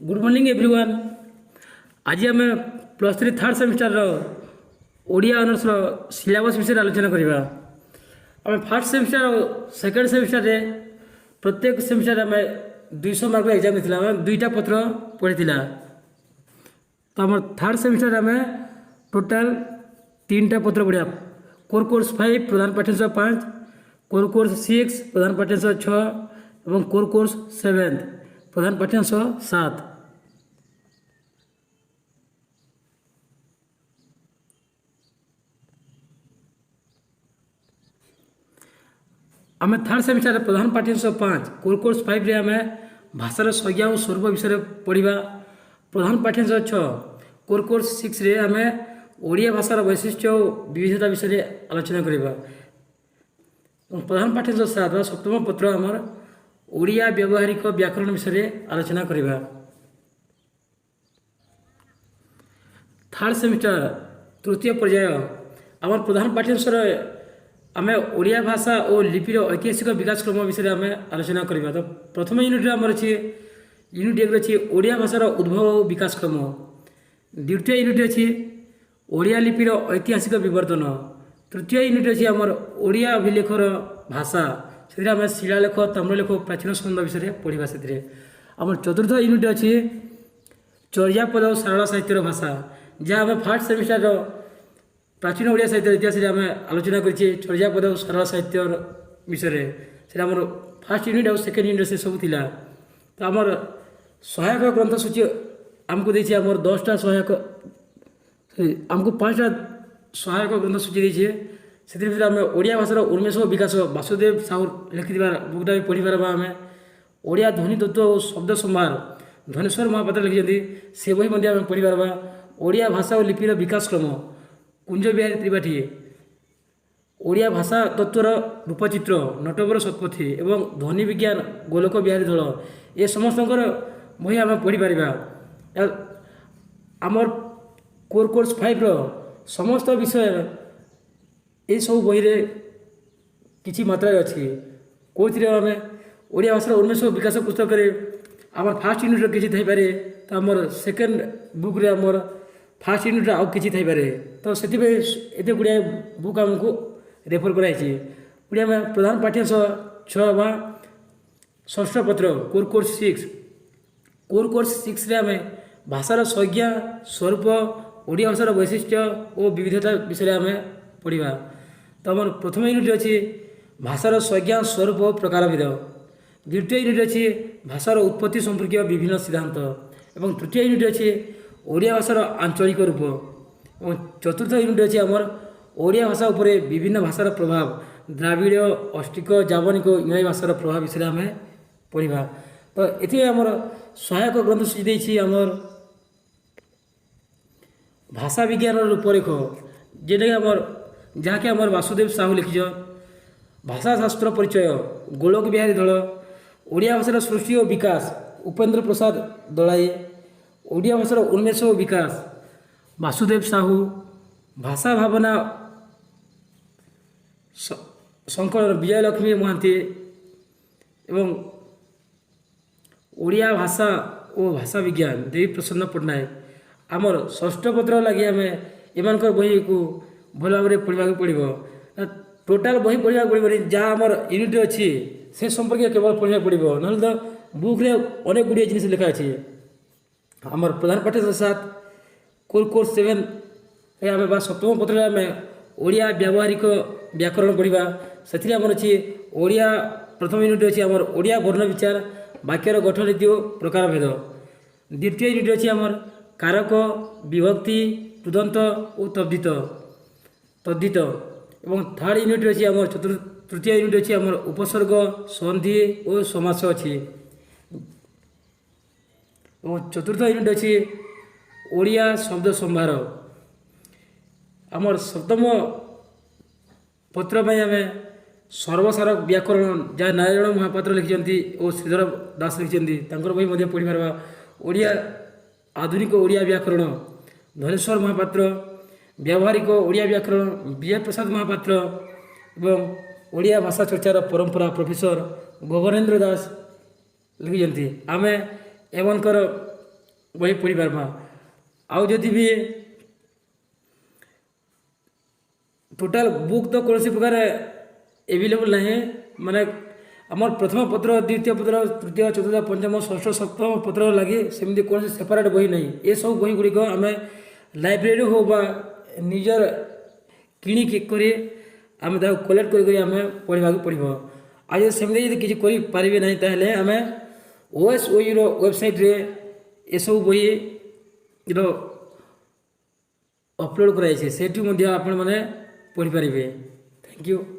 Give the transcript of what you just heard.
Good morning everyone. ଆଜି ଆମେ +3 third ସେମିଷ୍ଟାରର Odia ଅନର୍ସର syllabus ବିଷୟରେ ଆଲୋଚନା କରିବା। ଆମେ ଫାର୍ଷ୍ଟ ସେମିଷ୍ଟାର ଆଉ ସେକେଣ୍ଡ ସେମିଷ୍ଟାରରେ, ପ୍ରତ୍ୟେକ ସେମିଷ୍ଟାରରେ ଆମେ 200 ମାର୍କର ଏକ୍ଜାମ୍ ଦେଇଥିଲା। ଆମେ ଦୁଇଟା ପତ୍ର ପଡ଼ିଥିଲା। ତ ଆମର ଥାର୍ଡ଼ ସେମିଷ୍ଟାରରେ ଆମେ ଟୋଟାଲ୍ ତିନିଟା ପତ୍ର ପଢ଼ିବା: କୋର୍ କୋର୍ସ 5 ପ୍ରଧାନ ପାଠ୍ୟାଂଶ 5, କୋର୍ କୋର୍ସ 6 ପ୍ରଧାନ ପାଠ୍ୟାଂଶ 6 ଏବଂ କୋର୍ କୋର୍ସ 7 ପ୍ରଧାନ ପାଠ୍ୟାଂଶ 7। ଆମେ ଥାର୍ଡ଼ ସେମିଷ୍ଟାରରେ ପ୍ରଧାନ ପାଠ୍ୟାଂଶ 5, କୋର୍ କୋର୍ସ 5ରେ ଆମେ ଭାଷାର ସଂଜ୍ଞା ଓ ସ୍ୱରୂପ ବିଷୟରେ ପଢ଼ିବା। ପ୍ରଧାନ ପାଠ୍ୟାଂଶ 6, କୋର୍ କୋର୍ସ 6ରେ ଆମେ ଓଡ଼ିଆ ଭାଷାର ବୈଶିଷ୍ଟ୍ୟ ଓ ବିବିଧତା ବିଷୟରେ ଆଲୋଚନା କରିବା ଏବଂ ପ୍ରଧାନ ପାଠ୍ୟାଂଶ 7 ବା ସପ୍ତମ ପତ୍ର ଆମର ଓଡ଼ିଆ ବ୍ୟବହାରିକ ବ୍ୟାକରଣ ବିଷୟରେ ଆଲୋଚନା କରିବା। ଥାର୍ଡ଼ ସେମିଷ୍ଟାର ତୃତୀୟ ପର୍ଯ୍ୟାୟ ଆମର ପ୍ରଧାନ ପାଠ୍ୟାଂଶର ଆମେ ଓଡ଼ିଆ ଭାଷା ଓ ଲିପିର ଐତିହାସିକ ବିକାଶ କ୍ରମ ବିଷୟରେ ଆମେ ଆଲୋଚନା କରିବା। ତ ପ୍ରଥମ ୟୁନିଟ୍ରେ ଆମର ଅଛି, ୟୁନିଟ୍ 1ରେ ଅଛି ଓଡ଼ିଆ ଭାଷାର ଉଦ୍ଭବ ଓ ବିକାଶ କ୍ରମ। ଦ୍ୱିତୀୟ ୟୁନିଟ୍ ଅଛି ଓଡ଼ିଆ ଲିପିର ଐତିହାସିକ ବିବର୍ତ୍ତନ। ତୃତୀୟ ୟୁନିଟ୍ ଅଛି ଆମର ଓଡ଼ିଆ ଅଭିଲେଖର ଭାଷା। ସେଥିରେ ଆମେ ଶିଳାଲେଖ, ତାମ୍ରଲେଖ, ପ୍ରାଚୀନ ଛନ୍ଦ ବିଷୟରେ ପଢ଼ିବା। ସେଥିରେ ଆମର ଚତୁର୍ଥ ୟୁନିଟ୍ ଅଛି ଚର୍ଯାପଦ ଓ ସାରଳା ସାହିତ୍ୟର ଭାଷା, ଯାହା ଆମେ ଫାର୍ଷ୍ଟ ସେମିଷ୍ଟାରର ପ୍ରାଚୀନ ଓଡ଼ିଆ ସାହିତ୍ୟ ଇତିହାସରେ ଆମେ ଆଲୋଚନା କରିଛେ ଚର୍ଯାପଦ ଓ ସାରଳା ସାହିତ୍ୟର ବିଷୟରେ। ସେଇଟା ଆମର ଫାର୍ଷ୍ଟ ୟୁନିଟ୍ ଆଉ ସେକେଣ୍ଡ ୟୁନିଟ୍ ସେ ସବୁ ଥିଲା। ତ ଆମର ସହାୟକ ଗ୍ରନ୍ଥ ସୂଚୀ ଆମକୁ ଦେଇଛି ଆମର 10ଟା ସହାୟକ, ଆମକୁ 5ଟା ସହାୟକ ଗ୍ରନ୍ଥ ସୂଚୀ ଦେଇଛେ। ସେଥିରେ ଭିତରେ ଆମେ ଓଡ଼ିଆ ଭାଷାର ଉନ୍ମେଷ ଓ ବିକାଶ, ବାସୁଦେବ ସାହୁ ଲେଖିଥିବା ବୁକ୍ଟା ବି ପଢ଼ିପାରିବା। ଆମେ ଓଡ଼ିଆ ଧ୍ୱନି ତତ୍ତ୍ୱ ଓ ଶବ୍ଦ ସମ୍ଭାର, ଧନେଶ୍ୱର ମହାପାତ୍ର ଲେଖିଛନ୍ତି, ସେ ବହି ମଧ୍ୟ ଆମେ ପଢ଼ିପାରିବା। ଓଡ଼ିଆ ଭାଷା ଓ ଲିପିର ବିକାଶ କ୍ରମ, କୁଞ୍ଜ ବିହାରୀ ତ୍ରିପାଠୀ, ଓଡ଼ିଆ ଭାଷା ତତ୍ତ୍ୱର ରୂପଚିତ୍ର, ନଟବର ଶତପଥୀ ଏବଂ ଧ୍ୱନି ବିଜ୍ଞାନ, ଗୋଲକ ବିହାରୀ ଧଳ, ଏ ସମସ୍ତଙ୍କର ବହି ଆମେ ପଢ଼ିପାରିବା। ଆମର କୋର୍ କୋର୍ସ 5ର ସମସ୍ତ ବିଷୟ ଏସବୁ ବହିରେ କିଛି ମାତ୍ରାରେ ଅଛି। କେଉଁଥିରେ ଆମେ ଓଡ଼ିଆ ଭାଷାର ଉନ୍ମେଷ ଓ ବିକାଶ ପୁସ୍ତକରେ ଆମର ଫାର୍ଷ୍ଟ ୟୁନିଟ୍ର କିଛି ଥାଇପାରେ, ତ ଆମର ସେକେଣ୍ଡ ବୁକ୍ରେ ଆମର ଫାର୍ଷ୍ଟ ୟୁନିଟ୍ର ଆଉ କିଛି ଥାଇପାରେ। ତ ସେଥିପାଇଁ ଏତେ ଗୁଡ଼ିଏ ବୁକ୍ ଆମକୁ ରେଫର୍ କରାଯାଇଛି। ପୁଣି ଆମେ ପ୍ରଧାନ ପାଠ୍ୟାଂଶ 6 ବା ଷଷ୍ଠ ପତ୍ର, କୋର୍ କୋର୍ସ 6। କୋର୍ କୋର୍ସ 6ରେ ଆମେ ଭାଷାର ସଂଜ୍ଞା, ସ୍ୱରୂପ, ଓଡ଼ିଆ ଭାଷାର ବୈଶିଷ୍ଟ୍ୟ ଓ ବିବିଧତା ବିଷୟରେ ଆମେ ପଢ଼ିବା। ତ ଆମର ପ୍ରଥମ ୟୁନିଟ୍ ଅଛି ଭାଷାର ସଂଜ୍ଞା, ସ୍ୱରୂପ ଓ ପ୍ରକାରଭେଦ। ଦ୍ୱିତୀୟ ୟୁନିଟ୍ ଅଛି ଭାଷାର ଉତ୍ପତ୍ତି ସମ୍ପର୍କୀୟ ବିଭିନ୍ନ ସିଦ୍ଧାନ୍ତ ଏବଂ ତୃତୀୟ ୟୁନିଟ୍ ଅଛି ଓଡ଼ିଆ ଭାଷାର ଆଞ୍ଚଳିକ ରୂପ ଏବଂ ଚତୁର୍ଥ ୟୁନିଟ୍ ଅଛି ଆମର ଓଡ଼ିଆ ଭାଷା ଉପରେ ବିଭିନ୍ନ ଭାଷାର ପ୍ରଭାବ, ଦ୍ରାବିଡ଼, ଅଷ୍ଟ୍ରିକ, ଜାବନିକ, ଇଂରାଜୀ ଭାଷାର ପ୍ରଭାବ ବିଷୟରେ ଆମେ ପଢ଼ିବା। ତ ଏଥିରେ ଆମର ସହାୟକ ଗ୍ରନ୍ଥ ସୂଚୀ ଦେଇଛି ଆମର ଭାଷା ବିଜ୍ଞାନର ରୂପରେଖ, ଯେଟାକି ଆମର, ଯାହାକି ଆମର ବାସୁଦେବ ସାହୁ ଲେଖିଛନ୍, ଭାଷାଶାସ୍ତ୍ର ପରିଚୟ, ଗୋଲକ ବିହାରୀ ଧଳ, ଓଡ଼ିଆ ଭାଷାର ସୃଷ୍ଟି ଓ ବିକାଶ, ଉପେନ୍ଦ୍ର ପ୍ରସାଦ ଦଳାଇ, ଓଡ଼ିଆ ଭାଷାର ଉନ୍ମେଷ ଓ ବିକାଶ, ବାସୁଦେବ ସାହୁ, ଭାଷା ଭାବନା ସଂକଳନ, ବିଜୟଲକ୍ଷ୍ମୀ ମହାନ୍ତି ଏବଂ ଓଡ଼ିଆ ଭାଷା ଓ ଭାଷା ବିଜ୍ଞାନ, ଦେବୀ ପ୍ରସନ୍ନ ପଟ୍ଟନାୟକ। ଆମର ଷଷ୍ଠ ପତ୍ର ଲାଗି ଆମେ ଏମାନଙ୍କର ବହିକୁ ଭଲ ଭାବରେ ପଢ଼ିବାକୁ ପଡ଼ିବ। ଟୋଟାଲ୍ ବହି ପଢ଼ିବାକୁ ପଡ଼ିବନି, ଯାହା ଆମର ୟୁନିଟ୍ ଅଛି ସେ ସମ୍ପର୍କରେ କେବଳ ପଢ଼ିବାକୁ ପଡ଼ିବ। ନହେଲେ ତ ବୁକ୍ରେ ଅନେକ ଗୁଡ଼ିଏ ଜିନିଷ ଲେଖା ଅଛି। ଆମର ପ୍ରଧାନ ପାଠ୍ୟାଂଶ 7, କୋର୍ କୋର୍ସ 7 ଆମେ ବା ସପ୍ତମ ପତ୍ରରେ ଆମେ ଓଡ଼ିଆ ବ୍ୟବହାରିକ ବ୍ୟାକରଣ ପଢ଼ିବା। ସେଥିରେ ଆମର ଅଛି ଓଡ଼ିଆ, ପ୍ରଥମ ୟୁନିଟ୍ ଅଛି ଆମର ଓଡ଼ିଆ ବର୍ଣ୍ଣ ବିଚାର, ବାକ୍ୟର ଗଠନ ରୀତି ଓ ପ୍ରକାରଭେଦ। ଦ୍ୱିତୀୟ ୟୁନିଟ୍ ଅଛି ଆମର କାରକ, ବିଭକ୍ତି, କୃଦନ୍ତ ଓ ତଦ୍ଧିତ ଏବଂ ଥାର୍ଡ଼ ୟୁନିଟ୍ ଅଛି ଆମର ତୃତୀୟ ୟୁନିଟ୍ ଅଛି ଆମର ଉପସର୍ଗ, ସନ୍ଧି ଓ ସମାସ ଅଛି ଏବଂ ଚତୁର୍ଥ ୟୁନିଟ୍ ଅଛି ଓଡ଼ିଆ ଶବ୍ଦ ସମ୍ଭାର। ଆମର ସପ୍ତମ ପତ୍ର ପାଇଁ ଆମେ ସର୍ବସାର ବ୍ୟାକରଣ, ଯାହା ନାରାୟଣ ମହାପାତ୍ର ଲେଖିଛନ୍ତି ଓ ଶ୍ରୀଧର ଦାସ ଲେଖିଛନ୍ତି, ତାଙ୍କର ବହି ମଧ୍ୟ ପଢ଼ିପାରିବା। ଓଡ଼ିଆ ଆଧୁନିକ ଓଡ଼ିଆ ବ୍ୟାକରଣ, ଧନେଶ୍ୱର ମହାପାତ୍ର, ବ୍ୟବହାରିକ ଓଡ଼ିଆ ବ୍ୟାକରଣ, ବିଜୟ ପ୍ରସାଦ ମହାପାତ୍ର ଏବଂ ଓଡ଼ିଆ ଭାଷା ଚର୍ଚ୍ଚାର ପରମ୍ପରା, ପ୍ରଫେସର ଗଗନେନ୍ଦ୍ର ଦାସ ଲେଖିଛନ୍ତି। ଆମେ ଏମାନଙ୍କର ବହି ପଢ଼ିପାର୍ମା। ଆଉ ଯଦି ବି ଟୋଟାଲ୍ ବୁକ୍ ତ କୌଣସି ପ୍ରକାର ଏଭେଲେବୁଲ୍ ନାହିଁ, ମାନେ ଆମର ପ୍ରଥମ ପତ୍ର, ଦ୍ୱିତୀୟ ପତ୍ର, ତୃତୀୟ, ଚତୁର୍ଥ, ପଞ୍ଚମ, ଷଷ୍ଠ, ସପ୍ତମ ପତ୍ର ଲାଗି ସେମିତି କୌଣସି ସେପାରେଟ୍ ବହି ନାହିଁ। ଏସବୁ ବହି ଗୁଡ଼ିକ ଆମେ ଲାଇବ୍ରେରୀରୁ ହଉ ବା ନିଜର କିଣିକି କରି ଆମେ ତାକୁ କଲେକ୍ଟ କରି କରି ଆମେ ପଢ଼ିବାକୁ ପଡ଼ିବ। ଆଉ ଯଦି ସେମିତି ଯଦି କିଛି କରିପାରିବେ ନାହିଁ, ତାହେଲେ ଆମେ ଓଏସ୍ଓୟୁର ୱେବସାଇଟ୍ରେ ଏସବୁ ବହିର ଅପଲୋଡ଼ କରାଯାଇଛି, ସେଇଠୁ ମଧ୍ୟ ଆପଣମାନେ ପଢ଼ିପାରିବେ। Thank you.